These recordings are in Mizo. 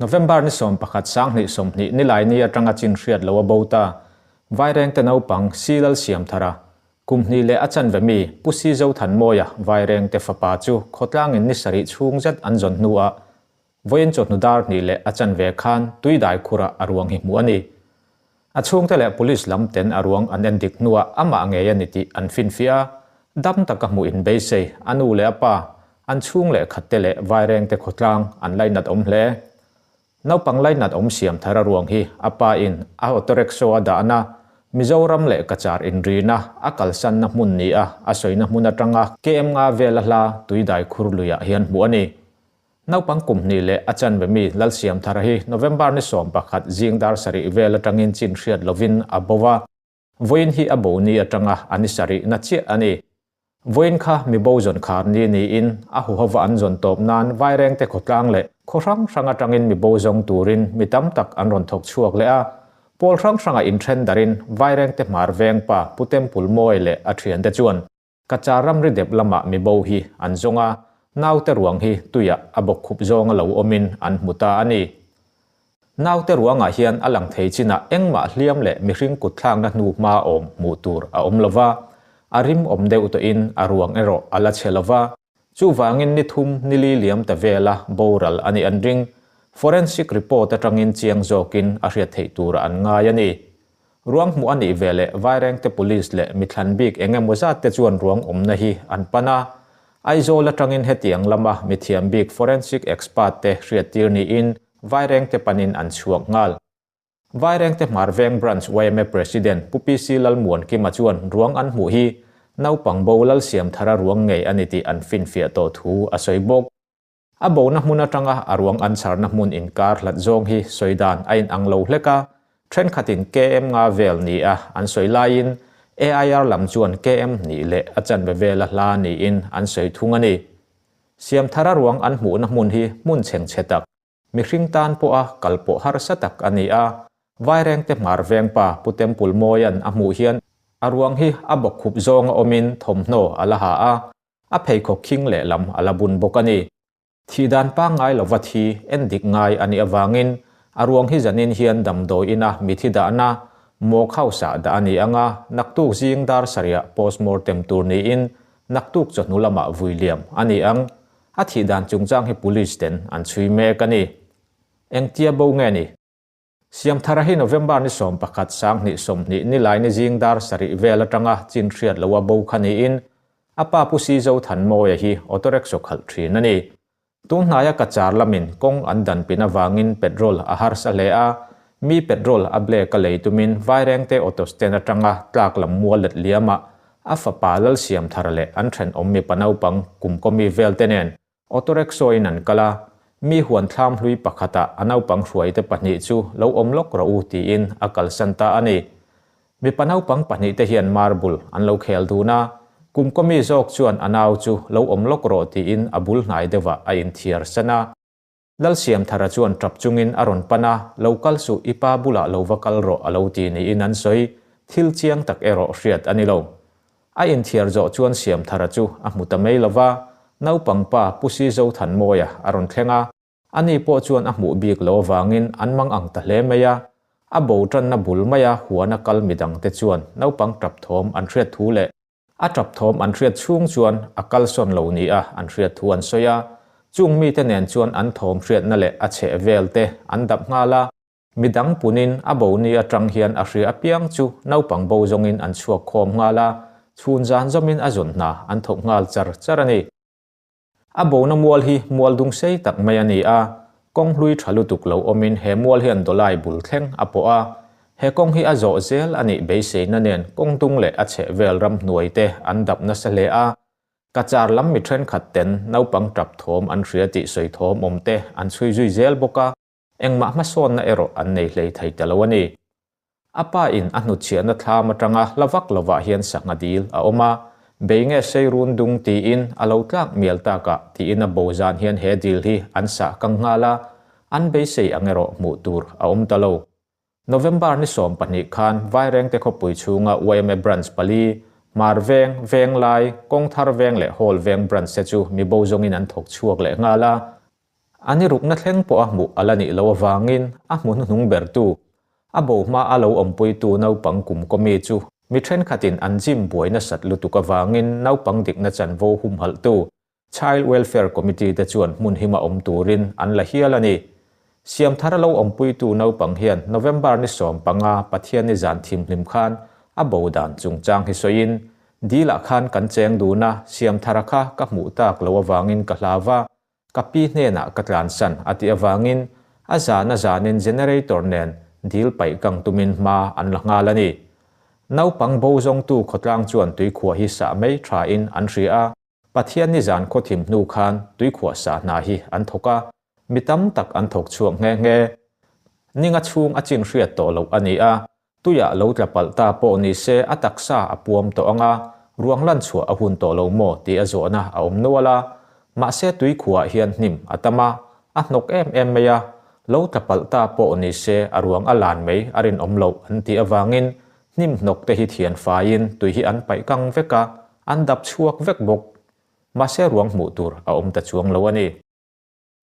November ni 11 2020 Nilaini atanga chin hriat lo a bo ta. Vairengte naupang Silal Siamthara, kum hnih leh a chanve mi Pu Si Zothanmawia Vairengte fapa chu khawtlangin ni sarih chhung zet an zawn hnuah vawiin chawhnu dar hnih leh a chanve khan tuidai khurah a ruang hi hmuh a ni. A chhungte leh police lam ten a ruang an en dik hnuah amah ngei a ni tih an finfiah a, dam taka hmuh in beisei a nu leh a pa, an chhung leh khatte leh Vairengte khawtlang an lainat awm hle. Naupang lainat awm siam thar a ruang hi a pa in a autorickshaw a dahna Mizoram leh Cachar inrina a kalsanna hmun ni a a sawina hmun atanga KM nga vel a hla tuidai khur luiah hian hmuh a ni. Naupang kum hnih leh a chanve mi Lalsiamthara hi November ni 11 zing dar sarih vel atangin chin hriat lovin a bo va, vawiin hi a bo ni atanga a ni sarih na chiah a ni. Vawiin kha mi bo zawn khar ni niin a huhova an zawn tawp nan Vairengte khawtlang leh khaw hrang hrang atangin mi bo zawng turin mi tam tak an rawn thawk chhuak leh a, pawl hrang hranga inthen darin Vairengte hmar veng pa Pu Tempul Mawi leh a thiante chuan Cachar ramri dep lamah mi bo hi an zawng a, naute ruang hi tuiah a bawk khup zawnga lo awmin an hmu ta a ni. Naute ruangah hian a lang thei chinah engmah hliam leh mihring kutthlakna hnu hma awm hmuh tur a awm lova, a rim awm deuh tawhin a ruang erawh a la chhe lova, chuvangin ni thum ni li liam ta vela boral a nih an ring. Forensic report atangin chiang zawkin a hriat theih turah an ngai a ni. Ruang hmuh a nih ve leh Vairengte Police leh mithlan bik eng emaw zat te chuan ruang awmna hi an pan a. Aizawl atangin hetiang lama mithiam bik forensic expert te hriattir niin Vairengte panin an chhuak nghal. Vairengte Hmar Veng Branch yma President Pu PC Lalmuankima chuan ruang an hmuh hi naupang bo Lalsiamthara ruang ngei a ni tih an finfiah tawh thu a sawi bawk. A bona hmun atanga a ruang an chharna hmun inkar hlat zawng hi sawi dan a inang lo hlek a, thenkhatin KM nga vel ni a an sawi laiin AIR lam chuan KM hnih leh a chanve vela hla niin an sawi thung a ni. Siamthara ruang an hmuhna hmun hi hmun chhengchhe tak, mihring tan pawha kal pawh harsa tak a ni a, Vairengte hmar vengpa Pu Temple Mawia'n a hmuh hian a ruang hi a bawkkhup zawnga awmin thawmhnaw a la ha a, A pheikhawk khing lehlam a la bun bawk a ni. Thih dan pangngai lova thi en dik ngai a nih avangin a ruang hi zanin hian damdawi ina mithi dahna Morgue House-ah dah a ni ang a, naktuk zing dar sarihah postmortem tur niin naktuk chawhnu lamah vui liam a ni ang. A thih dan chungchang hi police ten an chhui mek a ni. Engtia bo nge ni? Siamthara hi November ni 11 2020 Nilaini zing dar sarih vel atanga chin hriat loa bo kha niin a pa Pu Si Zothanmawia hi autorickshaw khalh thin a ni. Tun hnaia Cachar lamin kawng an dan pin avangin petrol a harsa hle a, mi petrol a black a lei tumin Vairengte auto stand atanga tlak lam mual let liamah a fapa Lalsiamthara leh an thenawm mipa naupang kum kawmi vel te nen Autorickshaw in an kal a, mi huan thlam hlui pakhatah a naupang hruaite pahnih chu lo awm lawk rawh u tiin a kalsan ta a ni. Mipa naupang pahnihte hian marble an lo khel dun a, kum kawmi zawk chuan a nau chu lo awm lawk rawh tiin a bul hnai deuhah a inthiar san a. Lalsiamthara chuan tap chungin a rawn pan a, Lo kal suh, i pa bulah lo va kal rawh a lo ti niin an sawi, thil chiang tak erawh hriat a ni lo. A inthiar zawh chuan Siamthara chu a hmu ta mai lo va, naupang pa Pu Si Zothanmawia a rawn thleng a, ani pawh chuan a hmuh bik lo avangin an mang ang ta hle mai a. A bo tanna bul maia huana kal midangte chuan naupang tap thawm an hriat thu leh a tap thawm an hriat chhung chuan a kalsawn lo nia an hriat thu an sawi a, chung mite nen chuan an thawm hriatna leh a chheh vel te an dap nghal a. Midang punin a bo ni atang hian a hria apiang chu naupang bo zawngin an chhuak khawm nghal a, chhun zan zawmin a zawn hna an thawk nghal char char a ni. A bona mual hi mual dung sei tak mai a ni a, kawng hlui tha lutuk lo awmin he mual hian dawlai bul thleng a pawh a, he kawng hi a zawh zel a nih beiseina nen kawng dung leh a chheh vel ramhnuai te an dap nasa hle a, Cachar lam mi thenkhat ten naupang tap thawm an hria tih sawi thawm awm te an chhui zui zel bawk a. Engmah hmasawnna erawh an nei hlei thei ta lo a ni. A pa in a hnutchhiahna thlam atanga hla vak lovah hian sangha dil a awm a, bei nge sei run dung tiin a lo tlak mial takah tiin a bo zan hian he dil hi an sah kang nghal a, an beisei ang erawh hmuh tur a awm ta lo. November ni 12 khan Vairengte khawpui chhunga yma Branch pali, Hmar Veng, Venglai, Kawngthar Veng leh Hall Veng Branch te chu mi bo zawngin an thawk chhuak leh nghal a. A ni rukna thleng pawh a hmuh a la nih loh avangin a hmu hnuhnung bertu, a bo hma a lo awmpuitu naupang kum kawmi chu mi thenkhatin an gym buai nasat lutuk avangin naupang dikna chanvo humhalhtu Child Welfare Committee te chuan hmun hima awm turin an la hial a ni. Siamthar a lo awmpuitu naupang hian November ni 15 Pathianni zan thimhlim khan a bo dan chungchang hi sawiin, Dilah khan kan cheng dun a, Siamthara kha ka hmuh tak loh avangin ka hlau va, ka pi hnenah ka tlansan a tih avangin a zan a zanin generator nen dil paih kang tumin hma an la nghal a ni. Naupang bo zawngtu khawtlang chuan tuikhuah hi sah mai thain an hria a. Pathian nizan khawthim hnu khan tuikhuah sah hna hi an thawk a, mi tam tak an thawk chhuak nghe nghe. Ninga chhung a chin hriat tawh loh a ni a, tuiah lo tla palh ta pawh ni se a taksa a puam tawh ang a, ruang lan chhuah a hun tawh lo maw tih a zawhna a awm nual a. Mahse tuikhuah hian hnim a tam a, a hnawk em em mai a, lo tla palh ta pawh ni se a ruang a lan mai a rinawm loh an tih avangin Hnim hnawk te hi thian faiin tui hi an paih kang vek a, an dap chhuak vek bawk. Mahse ruang hmuh tur a awm ta chuang lo a ni.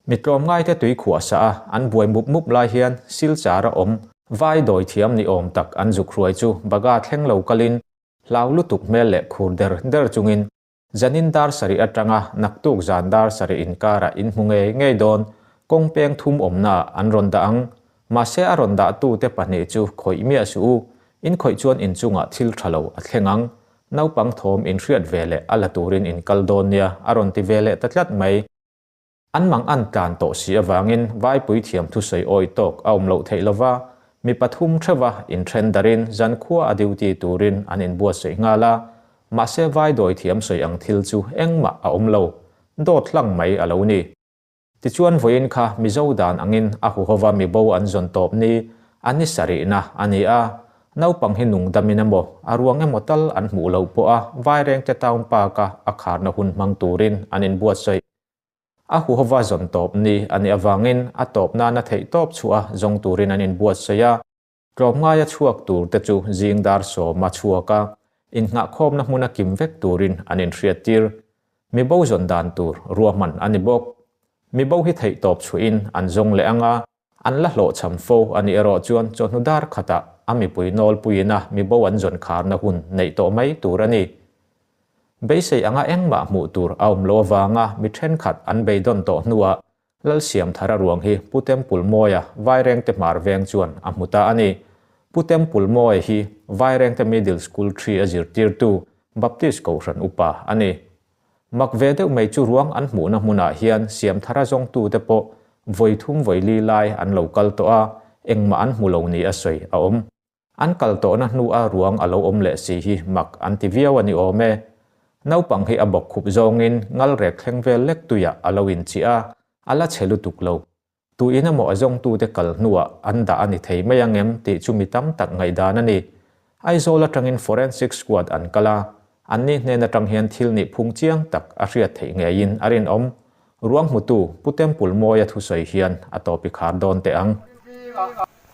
Mi tlawmngaite tui khuah sah a, an buai mup mup lai hian Silchar a awm. Vai dawi thiam ni awm tak an zuk hruai chu baga thleng lo kalin hlau lutuk hmel leh khur der der chungin Zanin dar sarih atanga naktuk zan dar sarih inkarah in hmu ngei ngei dawn, kawng peng thum awmnaah an rawn dah ang. Mahse a rawn dahtute pahnih chu khawih miah suh u, in khawih chuan inchungah thil tha lo a thleng ang. Naupang thawm in hriat ve leh a la turin in kal dawn nia a rawn ti ve leh ta tlat mai. An mang an tlan tawh si avangin Vaipui thiam thusawi awi tawk a awm loh theih lova, mi pathum theuha inthen darin zankhua a duty turin an inbuatsaih nghal a, mahse Vai dawi thiam sawi ang thil chu engmah a awm lo, dawt hlang mai a lo ni. Tichuan vawiin kha Mizo dan angin a huhova mibo an zawn tawp ni a ni sarihna a ni a, naupang hi nungdamin emaw a ruang emaw tal an hmuh loh pawha Vairengte Town Park-a a kharna hun hmang turin an inbuatsaih. A huhova zawn tawp ni a nih avangin a tawp nana theih tawp chhuah a zawng turin an inbuatsaih a. Tlawmngaia chhuak tur te chu zing dar sawma chhuak a, innghahkhawmna hmuna kim vek turin an inhriattir. Mibo zawn dan tur ruahman a ni bawk. Mibo hi theih tawp chhuahin an zawng leh ang a, An la hlawhchham fo a nih erawh chuan chawhnu dar khatah a mipui nawlpuiin a mibo an zawn kharna hun neih tawh mai tur a ni. Beisei anga engmah hmuh tur a awm loh avanga mi thenkhat an beidawn tawh hnuah Lalsiamthara ruang hi Pu Tempulmawia Vairengte Hmar Veng chuan a hmu ta a ni. Pu Tempulmawia hi Vairengte Middle School Tree a zirtirtu Baptist Kohhran Upa a ni. Mak ve deuh mai chu ruang an hmuhna hmunah hian Siamthara zawngtute pawh vawi thum vawi li lai an lo kal tawh a, engmah an hmu lo ni a sawi a awm. An kal tawhna hnua ruang a lo awm leh si hi mak an ti viau a ni awm e. Naupang hi a bawk khup zawngin ngalrek thleng vel lek tuiah a lo inchiah a, a la chhe lutuk lo. Tu in emaw a zawngtute kal hnuah an dah a ni thei mai ang em tih chu mi tam tak ngaihdan a ni. Aizawl atangin Forensic Squad an kal a, anni hnen atang hian thil nih phung chiang tak a hriat theih ngeiin a rinawm. Ruang hmutu Pu Temple Mawia thusawi hian a tawp i khar dawn teh ang.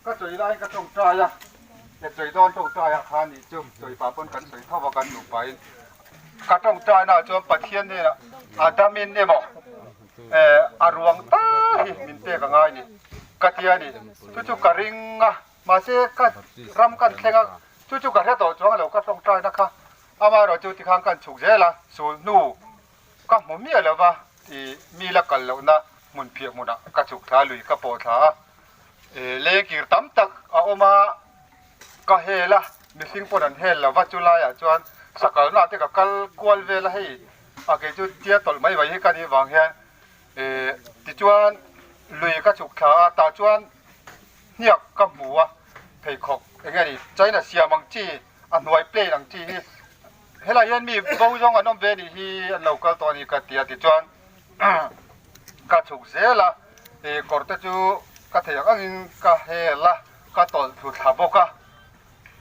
Ka chawi laiin ka tawngtai a, he chawi dawn tawngtai ah khan nih chu chawi pah pawn kan sawi tho a kan nupa in ka tawngtai na ah chuan Pathian hnenah a dam in emaw a ruang tal hi min pek a ngai ni ka ti a ni chu chu ka ring a mahse ka ram kan thleng a chu chu ka hre tawh chuang lo ka tawngtai na kha amaherawh chu tikhan kan chhuk zel a sul hnu ka hmu miah lo va ih mi la kal lohna hmun phiah hmunah ka chhuk thla lui ka pawh thla a lengkir tam tak a awm a ka hel a mihring pawn an hel lo va chu laiah chuan sakalna te ka kal kual vel a hei a kei chu tia tawlh mai mai hi ka nih vang hian ih tichuan lui ka chhuk thla a tah chuan hniak ka hmu a pheikhawk eng nge ni china siam ang chi a hnuai plane ang chi hi helai hian mi bo zawng an awm ve anih hi an lo kal tawh a ni ka ti a tichuan ka chhuk zel a ih kawr te chu ka thei ang angin ka hel a ka tawlh thlu thla bawk a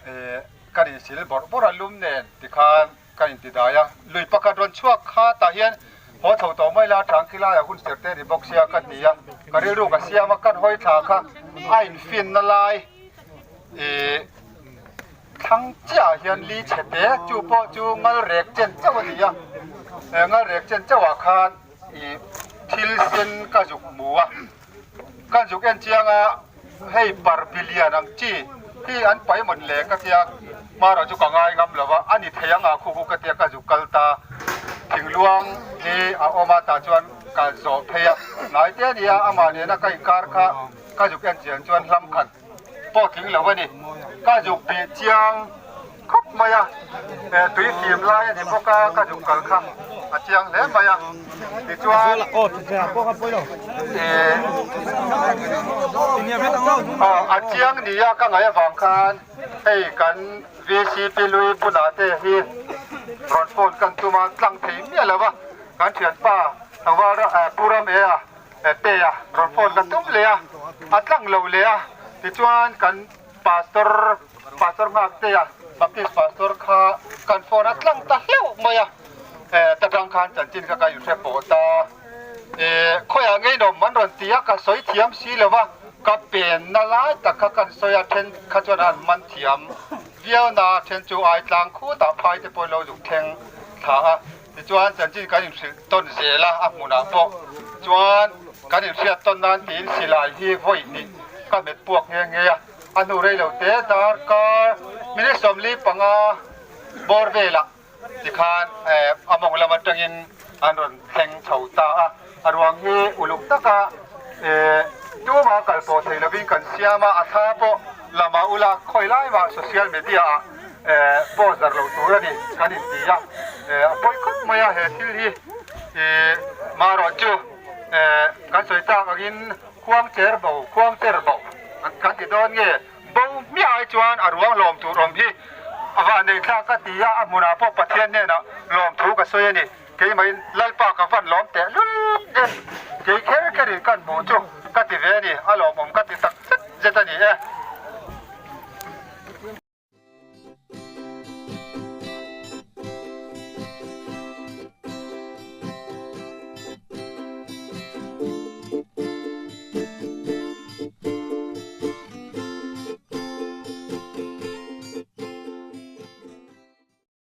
ih ka nih sil bawrh bawrh a lum nen tikhan kan inti dai a lui pakhat rawn chhuak kha tah hian haw chho tawh mai la tang khi laiah hun ser te a ni bawk sia ka ti a ka rilru ka siam a kan hawi thla kha a infinna lai ih Thlang chiah ah hian li chhe te chu pawh chu ngal rek chen chauh a ni a, he ngal rek chen chauh ah khan ih Thil sen ka zuk hmu a, ka zuk en chiang a, hei par bilian ang chi hi an pai mawn le ka tia, hmara chu ka ngai ngam lo a, a ni thei ang a khu khu ka tia ka zuk kal ta, thingluang hi a awm a tah chuan ka zawh phei a, hnai te a nia amah nena ka inkar kha ka zuk en chian chuan hlam khat pawh tling lo a ni. Ka zuk bih chiang khawp mai a, tui fim lai a ni bawk a, ka zuk kal kha a chiang hle mai a. Tichuan a chiang nia ka ngaih avang khan hei kan VCP lui bulah te hi rawn phone kan tum a, tlang thei miah lo a, kan thianpa Pu Ram E a Te a rawn phone ka tum leh a, a tlang lo leh a, tichuan kan pastor, pastor nghak te a, Baptist pastor kha kan phone a tlang ta hleuh mai a, ta tang khan chanchin kha ka inhre pawh ta, khawiah ngei nawm an rawn ti a, ka sawi thiam si lo va, ka penna lai tak kha kan sawi a, then kha chuan an man thiam viau na, then chu ai tlang khutah phai te pawhin lo zuk thleng thla a. Tichuan chanchin kan inhrilh tawn zel a, a hmunah pawh chuan kan inhriat tawn nan tiin silai hi vawi hnih ka hmet puak nghe nghe a, a hnu rei lo te darkar minute 45 bawr velah tikhan a mawng lam atangin an rawn thleng chho ta a, a ruang hi uluk taka tumah kal pawh thei lovin kan siam a, a thla pawh lamah ula khawi lai mah social media ah Post darh lo tur a ni kan inti a, a pawi khawp mai a he thil hi marawh chu kan sawi tak angin khuang cher bo khuang cher bo kan ti dawn nge bo hmiah ai chuan a ruang lawm tur awm hi a van nei thlak ka ti a, a hmunah pawh Pathian hnenah lawm thu ka sawi a ni, keimahin Lalpa ka van lawm teh lul e, kei kher kherin kan hmuh chu ka ti ve a ni, a lawmawm ka ti tak zet zet a ni e.